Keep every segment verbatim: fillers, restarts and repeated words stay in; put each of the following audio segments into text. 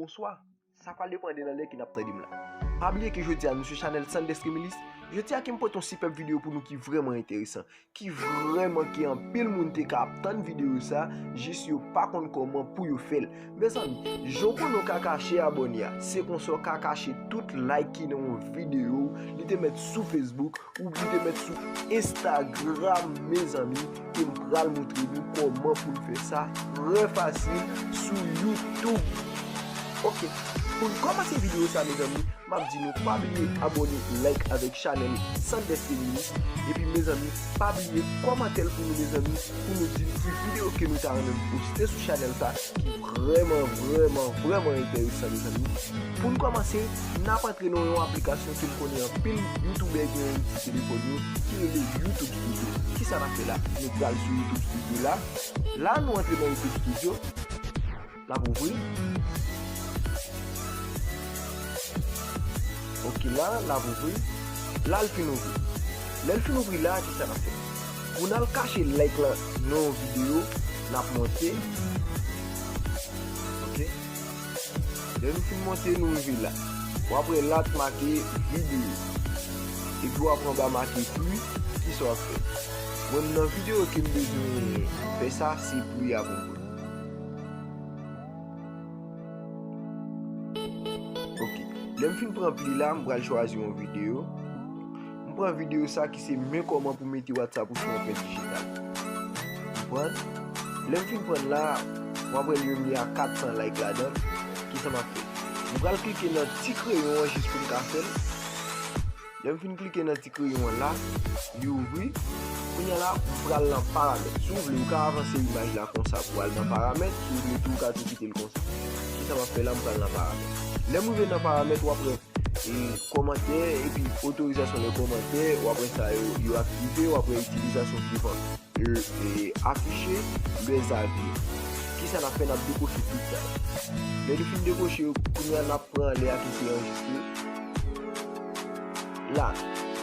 Bonswa. Sa pral depann de nan lè ke n ap tande m la. Pa bliye ke jodi a nou sou chanèl Sanders Remilist. Jodi a ke m pote yon sipèb videyo pou nou ki vrèman enteresan, ki vrèman ke anpil moun te ka ap tann videyo sa, jis yo pa konn kòman pou yo fè l. Mezanmi, jan w konnen w ka kache abòne a, se konsa w ka kache tout like ki nan yon videyo, li te mèt sou Facebook, ou li te mèt sou Instagram, mezanmi, ke m pral montre nou kòman pou n fè sa trè fasil sou YouTube. Ok, pou n kòmanse videyo sa, mezanmi, m ap di nou pa bliye abòne, like avèk chanèl Sanders Remilist. Epi, mezanmi, pa bliye kòmante l pou nou, mezanmi, pou nou di n ki videyo ke nou ta renmen poste sou chanèl sa, ki vrèman, vrèman, vrèman enteresan, mezanmi. Pou n kòmanse, n ap antre nan yon aplikasyon ke m konnen anpil youtubè genyen sou telefòn yo, ki rele YouTube Studio. Kisa n ap fè la? Nou pral sou YouTube Studio la. La, nou antre nan YouTube Studio. L ap ouvri. Ok, la, l ap ouvri. La, l fin ouvri. Lè l fin ouvri la, kisa n ap fè? Pou n al kache like la nan yon videyo, n ap monte. Ok. Lè nou fin monte, nou rive la. W ap wè la t make videyo. Epi w ap wè anba make pli, kisa w ap fè? Mwen, nan videyo ke m bezwen fè sa, se pli a pou m pran. Ok. Lè m fin pran pli la, m pral chwazi yon videyo. M pran videyo sa ki se men kòman pou mete WhatsApp ou sou anprent dijital. M pran. Lè m fin pran la, w ap wè li menm li a kat san like ladan l. Kisa m ap fè? M pral klike nan ti kreyon an jis pou m ka fè l. Lè m fin klike nan ti kreyon an la, li ouvri. Kounye a la, m pral nan paramèt. Si w vle, ou ka avanse imaj la konsa pou al nan paramèt. Si w vle tou, ou ka tou kite l konsa. Kisa m ap fè la? M pral nan paramèt. Lè m rive nan paramèt, w ap wè, e, kòmantè, epi otorizasyon lè kòmantè, w ap wè sa yo, yo aktive, w ap wè itilizasyon swivan, e, afiche, lè zavi. Kisa n ap fè? N ap dekoche tout sa yo. Lè nou fin dekoche yo, kounye a n ap pran anlè a ki se anrejistre. La,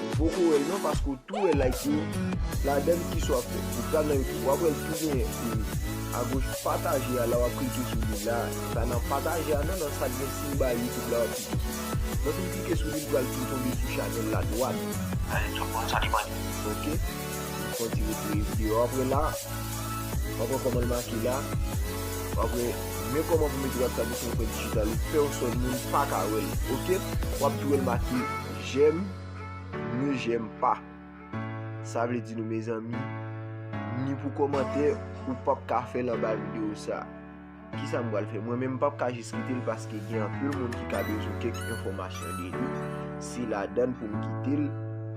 ou poko wè l non, paske w tou wè like yo ladan l. Kisa w ap fè? Ou pral nan YouTube, w ap wè l tou genyen, e, agoch, pataje a, la w ap klike sou li la. Pa nan pataje a non, nan sa k gen siy bay YouTube la, w ap klike sou li. Lè w fin klike sou li, l pral tou tonbe sou chanèl la dwat. Ok. Fè yon ti retire videyo. Apre la, w ap wè kòman l make la. W ap wè, men kòman pou mete WhatsApp ou sou anprent dijital ou, pèsòn moun pa ka wè l. Ok. W ap tou wè l make j'aime, ne j'aime pas. Sa vle di nou, mezanmi, ni pou kòmantè, ou p ap ka fè l anba videyo sa. Kisa m pral fè? Mwen menm, m p ap ka jis kite l paske gen anpil moun ki ka bezwen kèk enfòmasyon de li. Se ladan l pou m kite l.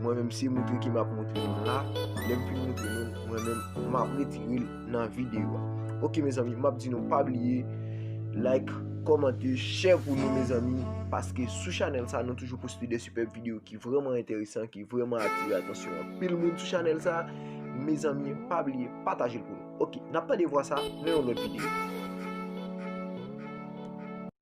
Mwen menm, se moutre ke m ap moutre nou la. Lè m fin moutre nou, mwen menm, m ap retire l nan videyo a. Ok, mezanmi, m ap di nou pa bliye like, kòmante, share pou nou, mezanmi, paske sou chanèl sa, nou toujou poste de sipèb videyo ki vrèman enteresan, ki vrèman atire atansyon anpil moun sou chanèl sa. Mezanmi, pa bliye pataje l pou nou. Ok, n ap tande vwa sa nan yon lòt videyo.